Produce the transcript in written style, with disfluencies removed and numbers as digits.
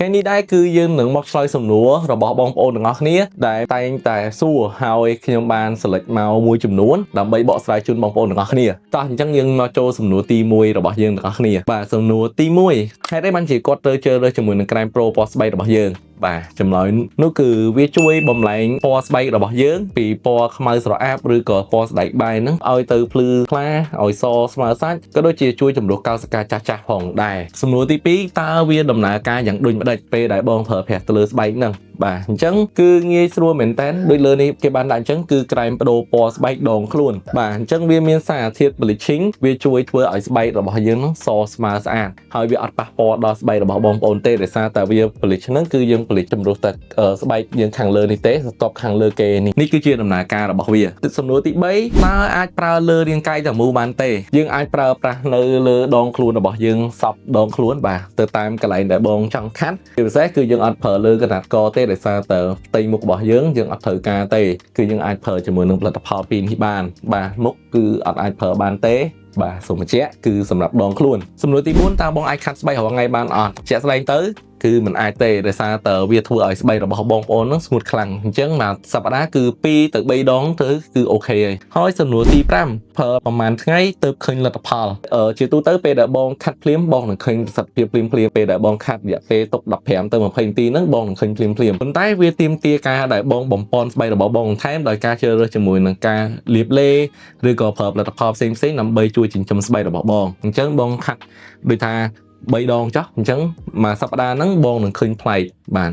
ថ្ងៃនេះដែរគឺយើងនឹងមកឆ្លើយសំណួររបស់បងប្អូនទាំងអស់គ្នាដែលតែងតែសួរហើយខ្ញុំបាន select មកមួយចំនួនដើម្បីបកស្រាយជូនបងប្អូនទាំងអស់គ្នាតោះអញ្ចឹងយើងមកចូលសំណួរទី1របស់យើងទាំងអស់គ្នាបាទសំណួរទី1ហេតុអីបានជាគាត់ត្រូវជ្រើសរើសជាមួយនឹងក្រែម Pro ពណ៌ស្បែករបស់យើងបាទចម្លើយនោះគឺវាជួយបំលែងពណ៌ស្បែករបស់យើងពីពណ៌ខ្មៅស្រអាប់ឬក៏ពណ៌ស្បែកបាយហ្នឹងឲ្យទៅភ្លឺថ្លាឲ្យសស្មើសាច់ក៏ដូចជាជួយជំរុះកោសិកាចាស់ៗផងដែរសំណួរទី2តើវាដំណើរការយ៉ាងដូចម្ដេចពេលដែលបងប្រើប្រាស់ទៅលើស្បែកហ្នឹងបាទអញ្ចឹងគឺងាយស្រួលមែនតើដូចលើនេះគេបានដាក់អញ្ចឹងគឺក្រែមប្ដូរពណ៌ស្បែកដងខ្លួនបាទអញ្ចឹងវាមានសារធាតុ bleaching វាជួយធ្វើឲ្យស្បែករបស់យើងហ្នឹងសស្មើស្អាតហើយវាអត់ប៉ះពាល់ដល់ស្បែករបស់បងប្អូនទេដោយសារតែវា bleach ហ្នឹងគឺយើង bleach ជំរុះតែស្បែកយើងខាងលើនេះទេស្ទាប់ខាងលើគេនេះនេះគឺជាដំណើរការរបស់វាទឹកសំណួរទី3តើអាចប្រើលើរាងកាយទាំងមូលបានទេយើងអាចប្រើប្រាស់នៅលើដងខ្លួនរបស់យើងសពដងខ្លួនបាទទៅតាមកន្លែងដែលបងចង់ខាត់ជាពិសេសគឺយើងអត់ប្រើលើកណាត់កទេដោយសារតែផ្ទៃមុខរបស់យើងយើងអត់ត្រូវការទេគឺយើងអាចប្រើជាមួយនឹងផលិតផលពីរនេះបានបាទមុខគឺអត់អាចប្រើបានទេបាទសូមបញ្ជាក់គឺសម្រាប់ដងខ្លួនសំណួរទី4តើបងអាចខាត់ស្បែករាល់ថ្ងៃបានអត់ជាក់ស្ដែងទៅគឺមិនអាចទេដោយសារតើវាធ្វើឲ្យស្បែករបស់បងប្អូននឹងស្ងួតខ្លាំងអញ្ចឹងមួយសប្តាហ៍គឺ2ទៅ3ដងទៅគឺOK ហើយហើយសំណួរទី5ប្រើប្រហែលថ្ងៃទៅឃើញលទ្ធផលជាទូទៅពេលដែលបងខាត់ភ្លាមបងនឹងឃើញប្រសិទ្ធភាពភ្លាមភ្លាមពេលដែលបងខាត់រយៈពេលទុក15ទៅ20នាទីហ្នឹងបងនឹងឃើញភ្លាមភ្លាមប៉ុន្តែវាទាមទារការដែលបងបំពន់ស្បែករបស់បងបន្ថែមដោយការជ្រើសរើសជាមួយនឹងការលាបឡេឬក៏ប្រើផលិតផលផ្សេងៗដើម្បីជួយចិញ្ចឹមស្បែករបស់បងអញ្ចឹងបងខាត់ដូចថា3ដងចុះអញ្ចឹងមួយសប្តាហ៍ហ្នឹងបងនឹងឃើញប្លែកបាទ។